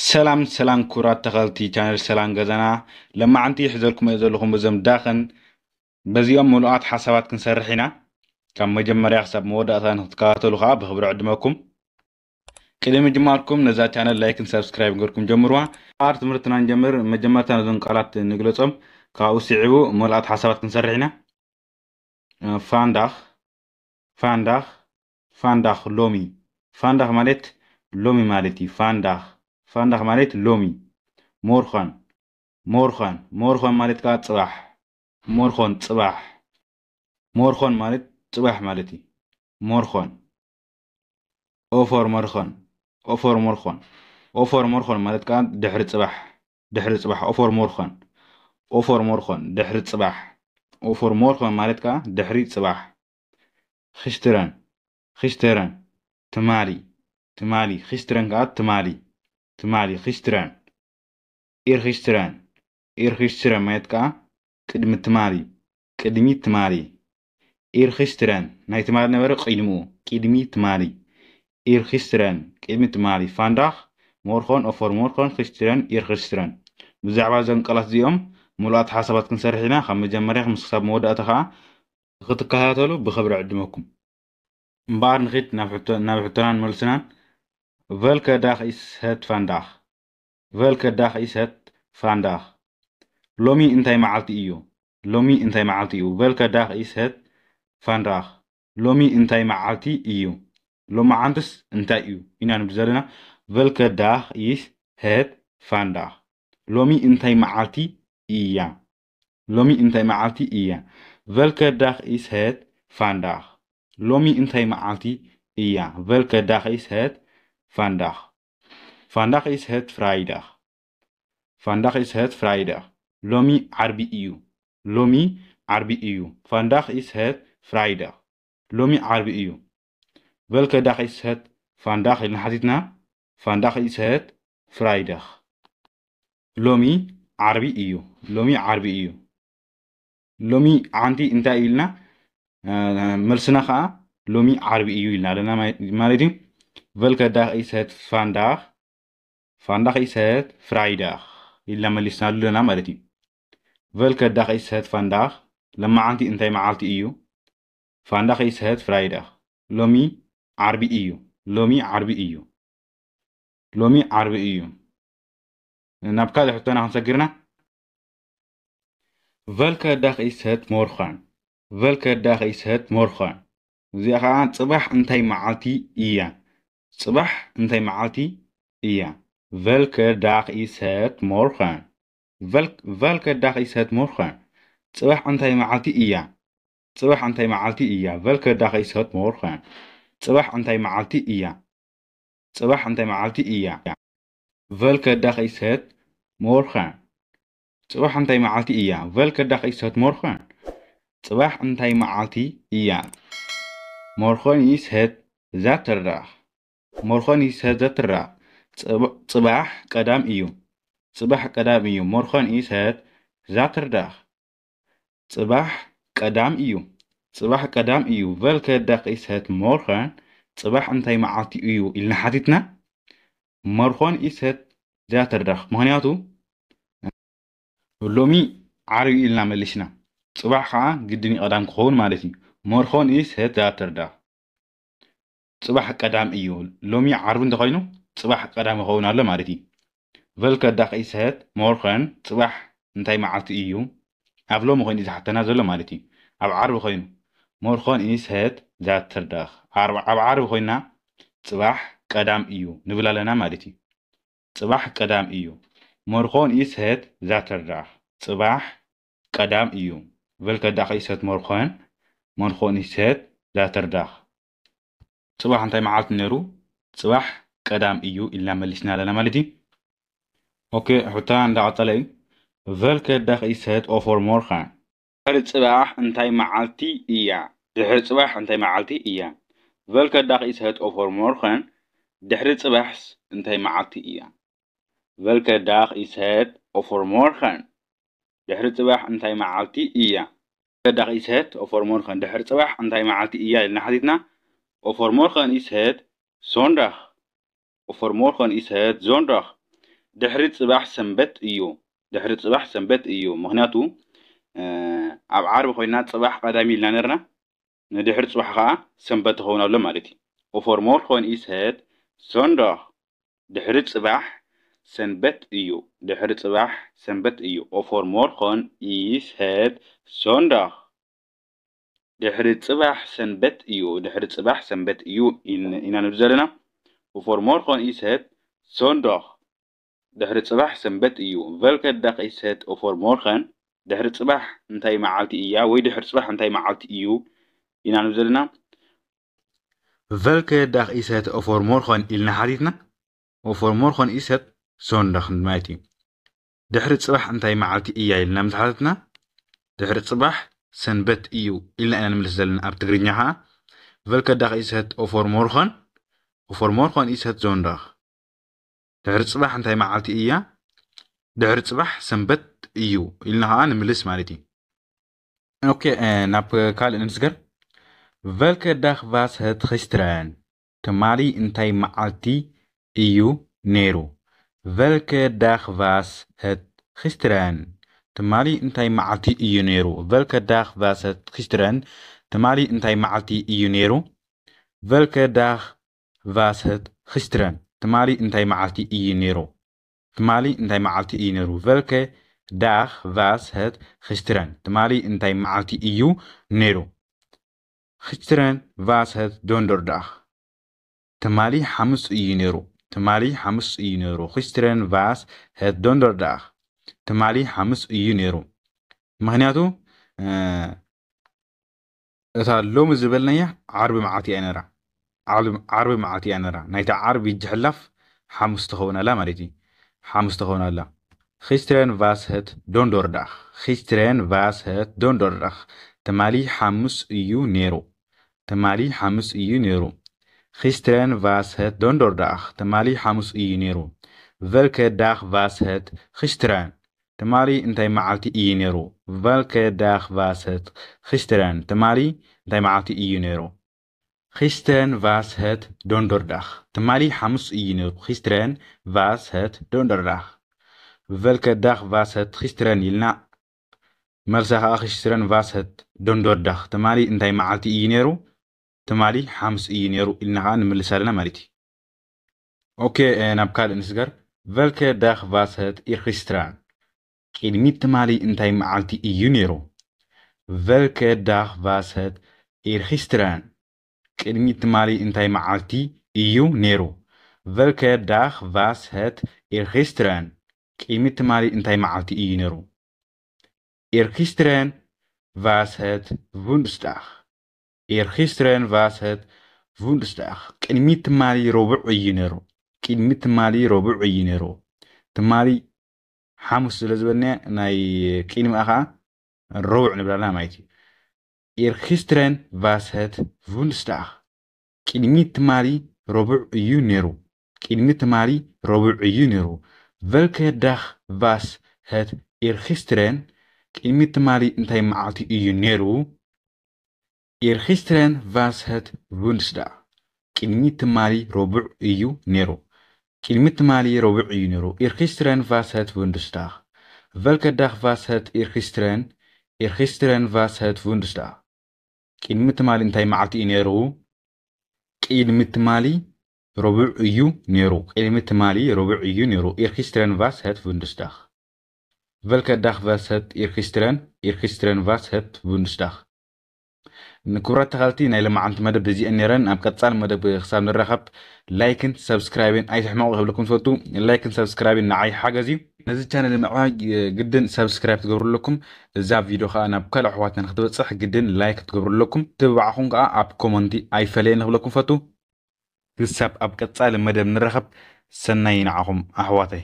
ሰላም ሰላም ክቡራት ተኸልቲ ቻነል ሰላም ገዛና፣ ለማዓንቲ ይሕዘልኩም እየ ዘለኹም። በዞም ዳኸን በዚኦም ምሉኣት ሓሳባት ክንሰርሕ ኢና። ካብ መጀመርያ ክሳብ መወዳእታ ንክትከታተሉ ከዓ ብክብሪ ዕድመኩም። ቅድሚ ምጅማርኩም ነዛ ቻነል ላይክን ሳብስክራይብ ገርኩም ጀምርዋ። ኣር ትምህርትና ንጀምር፣ መጀመርታ ነዞም ቃላት ንግለጾም፣ ካብኡ ስዒቡ ምሉኣት ሓሳባት ክንሰርሕ ኢና። ፋንዳኽ፣ ፋንዳኽ፣ ፋንዳኽ ሎሚ። ፋንዳኽ ማለት ሎሚ ማለት እዩ። ፋንዳኽ፣ ፋንዳኽ ማለት ሎሚ። ሞርኸን፣ ሞርኸን፣ ሞርኸን ማለት ከዓ ጽባሕ። ሞርኸን ጽባሕ። ሞርኸን ማለት ጽባሕ ማለት እዩ። ሞርኸን። ኦፎር ሞርኸን፣ ኦፎር ሞርኸን፣ ኦፎር ሞርኸን ማለት ከዓ ድሕሪ ጽባሕ፣ ድሕሪ ጽባሕ። ኦፎር ሞርኸን፣ ኦፎር ሞርኸን ድሕሪ ጽባሕ። ኦፎር ሞርኸን ማለት ከዓ ድሕሪ ጽባሕ። ኽሽትረን፣ ኽሽትረን ትማሊ፣ ትማሊ። ኽሽትረን ከዓ ትማሊ፣ ትማሊ። ኽሽትረን። ኢርኽሽትረን፣ ኢርኽሽትረን ማለት ከዓ ቅድሚ ትማሊ፣ ቅድሚ ትማሊ። ኢርኽሽትረን ናይ ትማሊ ነበረ፣ ቅድሚኡ፣ ቅድሚ ትማሊ። ኢርኽሽትረን ቅድሚ ትማሊ። ፋንዳኽ ሞርኾን ኦፎር ሞርኾን ኽሽትረን ኢርኽሽትረን። ብዛዕባ እዞም ቃላት እዚኦም ምሉኣት ሓሳባት ክንሰርሕ ኢና። ካብ መጀመርያ ምስ ክሳብ መወዳእታ ከዓ ክትከታተሉ ብኽብሪ ዕድመኩም። እምበኣር ንኺድ ናብ ሕቶ-፣ ናብ ሕቶናን መልስናን። ቨልከ ዳኽ ኢስ ሀት ፋንዳኽ? ቨልከ ዳኽ ኢስ ሀት ፋንዳኽ? ሎሚ እንታይ መዓልቲ እዩ? ሎሚ እንታይ መዓልቲ እዩ? ቨልከ ዳኽ ኢስ ሀት ፋንዳኽ? ሎሚ እንታይ መዓልቲ እዩ? ሎመዓንትስ እንታይ እዩ? ኢና ንብል ዘለና። ቨልከ ዳኽ ኢስ ሀት ፋንዳኽ? ሎሚ እንታይ መዓልቲ እያ? ሎሚ እንታይ መዓልቲ እያ? ቨልከ ዳኽ ኢስ ሀት ፋንዳኽ? ሎሚ እንታይ መዓልቲ እያ? ቨልከ ዳኽ ኢስ ሀት ፋንዳኽ? ፋንዳኽ ኢስ ሀት ፍራይዳኽ? ፋንዳኽ ኢስ ሀት ፍራይዳኽ? ሎሚ ዓርቢ እዩ። ሎሚ ዓርቢ እዩ። ፋንዳኽ ኢስ ሀት ፍራይዳኽ? ሎሚ ዓርቢ እዩ። ቨልከ ዳኽ ኢስ ሀት ፋንዳኽ ኢልና ሓቲትና። ፋንዳኽ ኢስ ሀት ፍራይዳኽ? ሎሚ ዓርቢ እዩ። ሎሚ ዓርቢ እዩ። ሎሚ ዓንቲ እንታይ እዩ ኢልና? እ፣ መልስና ከዓ ሎሚ ዓርቢ እዩ ኢልና ኣለና ማይ-፣ ማለት እዩ። ቨልከ ዳኽ ኢስ ሀት ፋንዳኽ? ፋንዳኽ ኢስ ሀት ፍራይዳኽ? ኢልና መሊስናሉ ኣለና ማለት እዩ። ቨልከ ዳኽ ኢስ ሀት ፋንዳኽ? ለማዓንቲ እንታይ መዓልቲ እዩ? ፋንዳኽ ኢስ ሀት ፍራይዳኽ? ሎሚ ዓርቢ እዩ። ሎሚ ዓርቢ እዩ። ሎሚ ዓርቢ እዩ። ናብ ካልእ ሕቶና ክንሰግርና። ቨልከ ዳኽ ኢስ ሀት ሞርኸን? ቨልከ ዳኽ ኢስ ሀት ሞርኸን? እዚኣ ኸዓ ጽባሕ እንታይ መዓልቲ እያ? ጽባሕ እንታይ መዓልቲ እያ? ቨልከ ዳኽ ኢስ ሀት ሞርኸን? ቨል-፣ ቨልከ ዳኽ ኢስ ሀት ሞርኸን? ጽባሕ እንታይ መዓልቲ እያ? ጽባሕ እንታይ መዓልቲ እያ? ቨልከ ዳኽ ኢስ ሀት ሞርኸን? ጽባሕ እንታይ መዓልቲ እያ? ጽባሕ እንታይ መዓልቲ እያ? ቨልከ ዳኽ ኢስ ሀት ሞርኸን? ጽባሕ እንታይ መዓልቲ እያ? ቨልከ ዳኽ ኢስ ሀት ሞርኸን? ጽባሕ እንታይ መዓልቲ እያ? ሞርኸን ኢስ ሀት ዛተርዳኽ? ሞርኸን ኢስ ሀት ዛተርዳኽ? ጽብ-፣ ጽባሕ ቀዳም እዩ። ጽባሕ ቀዳም እዩ። ሞርኸን ኢስ ሀት ዛተርዳኽ? ጽባሕ ቀዳም እዩ። ጽባሕ ቀዳም እዩ። ቨልከ ዳኽ ኢስ ሀት ሞርኸን? ጽባሕ እንታይ መዓልቲ እዩ ኢልና ሓቲትና። ሞርኸን ኢስ ሀት ዛተርዳኽ? ምኽንያቱ ሎሚ ዓርቢ ኢልና መሊስና። ጽባሕ ከዓ ግድን እዩ ቀዳም ክኸውን ማለት እዩ። ሞርኸን ኢስ ሀት ዛተርዳኽ? ጽባሕ ቀዳም እዩ። ሎሚ ዓርቢ እንተኾይኑ ጽባሕ ቀዳም ይኸውን ኣሎ ማለት እዩ። ቨልከ ዳኽ ኢስ ሀት ሞርኸን? ጽባሕ እንታይ መዓልቲ እዩ? ኣብ ሎሚ ኮይኑ እዩ ዝሓተና ዘሎ ማለት እዩ። ኣብ ዓርቢ ኮይኑ ሞርኸን ኢስ ሀት ዛተርዳኽ? ዓርቢ፣ ኣብ ዓርቢ ኮይና ጽባሕ ቀዳም እዩ ንብል ኣለና ማለት እዩ። ጽባሕ ቀዳም እዩ። ሞርኸን ኢስ ሀት ዛተርዳኽ? ጽባሕ ቀዳም እዩ። ቨልከ ዳኽ ኢስ ሀት ሞርኸን? ሞርኸን ኢስ ሀት ዛተርዳኽ? ጽባሕ እንታይ መዓልቲ ነይሩ? ጽባሕ ቀዳም እዩ ኢልና መሊስና ኣለና ማለት እዩ። ኦኬ፣ ሕቶና እንዳቐጸለ እዩ። ቨልከ ዳኽ ኢስ ሀት ኦፎር ሞርኸን? ድሕሪ ጽባሕ እንታይ መዓልቲ እያ? ድሕሪ ጽባሕ እንታይ መዓልቲ እያ? ቨልከ ዳኽ ኢስ ሀት ኦፎር ሞርኸን? ድሕሪ ጽባሕስ እንታይ መዓልቲ እያ? ቨልከ ዳኽ ኢስ ሀት ኦፎር ሞርኸን? ድሕሪ ጽባሕ እንታይ መዓልቲ እያ? ቨልከ ዳኽ ኢስ ሀት ኦፎር ሞርኸን? ድሕሪ ጽባሕ እንታይ መዓልቲ እያ ኢልና ሓቲትና። ኦፎር ሞርኸን ኢስ ሀት ዞንዳኽ? ኦፎር ሞርኸን ኢስ ሀት ዞንዳኽ? ድሕሪ ጽባሕ ሰንበት እዩ። ድሕሪ ጽባሕ ሰንበት እዩ። ምኽንያቱ ኣብ ዓርቢ ኮይና ጽባሕ ቀዳሚ ኢልና ነርና፣ ንድሕሪ ጽባሕ ከዓ ሰንበት ትኸውን ኣሎ ማለት እዩ። Overmorgen is het zondag. ድሕሪ ጽባሕ ሰንበት እዩ። ድሕሪ ጽባሕ ሰንበት እዩ። Overmorgen is het zondag. ድሕሪ ጽባሕ ሰንበት እዩ። ድሕሪ ጽባሕ ሰንበት እዩ ኢና ንብል ዘለና። Overmorgen is het zondag. ድሕሪ ጽባሕ ሰንበት እዩ። Welke dag is het overmorgen? ድሕሪ ጽባሕ እንታይ መዓልቲ እያ ወይ ድሕሪ ጽባሕ እንታይ መዓልቲ እዩ ኢና ንብል ዘለና። Welke dag is het overmorgen ኢልና ሓቲትና፣ overmorgen is het zondag ማለት እዩ። ድሕሪ ጽባሕ እንታይ መዓልቲ እያ ኢልና ምስ ሓተትና፣ ድሕሪ ጽባሕ ሰንበት እዩ ኢልና ኢና ንምልስ ዘለና። ኣብ ትግርኛ ከዓ Welke dag is het overmorgen? Overmorgen is het zondag. ድሕሪ ጽባሕ እንታይ መዓልቲ እያ? ድሕሪ ጽባሕ ሰንበት እዩ ኢልና ከዓ ንምልስ ማለት እዩ። ኦኬ፣ ናብ ካልእ ንምስገር። Welke dag was het gisteren? ትማሊ እንታይ መዓልቲ እዩ ነይሩ? Welke dag was het gisteren? ትማሊ እንታይ መዓልቲ እዩ ነይሩ? Welke dag was het gisteren? ትማሊ እንታይ መዓልቲ እዩ ነይሩ? Welke dag was het gisteren? ትማሊ እንታይ መዓልቲ እዩ ነይሩ? ትማሊ እንታይ መዓልቲ እዩ ነይሩ? Welke dag was het gisteren? ትማሊ እንታይ መዓልቲ እዩ ነይሩ? Gisteren was het donderdag. ትማሊ ሓሙስ እዩ ነይሩ። ትማሊ ሓሙስ እዩ ነይሩ። Gisteren was het donderdag. ትማሊ ሓሙስ እዩ ነይሩ። ምኽንያቱ እታ ሎሚ ዝበልናያ ዓርቢ መዓልቲ እያ ነራ። ዓርቢ መዓልቲ እያ ነራ። ናይታ ዓርቢ ሕጂ ሕላፍ ሓሙስ ትኸውን ኣላ ማለት እዩ። ሓሙስ ትኸውን ኣላ። Gisteren was het donderdag. Gisteren was het donderdag. ትማሊ ሓሙስ እዩ ነይሩ። ትማሊ ሓሙስ እዩ ነይሩ። Gisteren was het donderdag. ትማሊ ሓሙስ እዩ ነይሩ። Welke dag was het gisteren? ትማሊ እንታይ መዓልቲ እዩ ነይሩ? Welke dag was het gisteren? ትማሊ እንታይ መዓልቲ እዩ ነይሩ? Gisteren was het donderdag. ትማሊ ሓሙስ እዩ ነይሩ። Gisteren was het donderdag. Welke dag was het gisteren ኢልና፣ መልሳ ከዓ Gisteren was het donderdag። ትማሊ እንታይ መዓልቲ እዩ ነይሩ? ትማሊ ሓሙስ እዩ ነይሩ ኢልና ከዓ ንምልስ ኣለና ማለት እዩ። ኦኬ፣ ናብ ካልእ ንስገር። Welke dag was het eergisteren? ቅድሚ ትማሊ እንታይ መዓልቲ እዩ ነይሩ? Welke dag was het eergisteren? ቅድሚ ትማሊ እንታይ መዓልቲ እዩ ነይሩ? Welke dag was het eergisteren? ቅድሚ ትማሊ እንታይ መዓልቲ እዩ ነይሩ? Eergisteren was het woensdag. Eergisteren was het woensdag. ቅድሚ ትማሊ ረቡዕ እዩ ነይሩ። ቅድሚ ትማሊ ረቡዕ እዩ ነይሩ። ትማሊ ሓሙስ ስለ ዝበልናዮ፣ ናይ ቅድሚኣ ከዓ ረቡዕ ንብላና ማለት እዩ። Eergisteren was het woensdag. ቅድሚ ትማሊ ረቡዕ እዩ ነይሩ። ቅድሚ ትማሊ ረቡዕ እዩ ነይሩ። Welke dag was het eergisteren? ቅድሚ ትማሊ እንታይ መዓልቲ እዩ ነይሩ? Eergisteren was het woensdag. ቅድሚ ትማሊ ረቡዕ እዩ ነይሩ። ቅድሚ ትማሊ ረቡዕ እዩ ነይሩ። Eergisteren was het woensdag. Welke dag was het eergisteren? Eergisteren was het woensdag. ቅድሚ ትማሊ እንታይ መዓልቲ እዩ ነይሩ? ቅድሚ ትማሊ ረቡዕ እዩ ነይሩ። ቅድሚ ትማሊ ረቡዕ እዩ ነይሩ። Eergisteren was het woensdag. Welke dag was het eergisteren? Eergisteren was het woensdag. ንክቡራት ተኸታተልቲ፣ ናይ ሎማዓንቲ መደብ እዚአን ነይረን። ኣብ ቀጻሊ መደብ ክሳብ ንራኸብ፣ ላይክን ሰብስክራይብን ኣይትሕመቑ ክብለኩም ዝፈቱ። ላይክን ሰብስክራይብን ንዓይ ሓገዝ እዩ። ነዚ ቻነል ንምዕባይ ግድን ሰብስክራይብ ትገብሩ ኣለኩም። እዛ ቪድዮ ከዓ ናብ ካልእ ኣሕዋትና ንክትበጽሕ ግድን ላይክ ትገብሩ ኣለኩም። ትብባዕኹም ከዓ ኣብ ኮመንቲ ኣይፈለየን ክብለኩም ፈቱ። ክሳብ ኣብ ቀጻሊ መደብ ንራኸብ፣ ሰናይ ንዓኹም ኣሕዋተይ።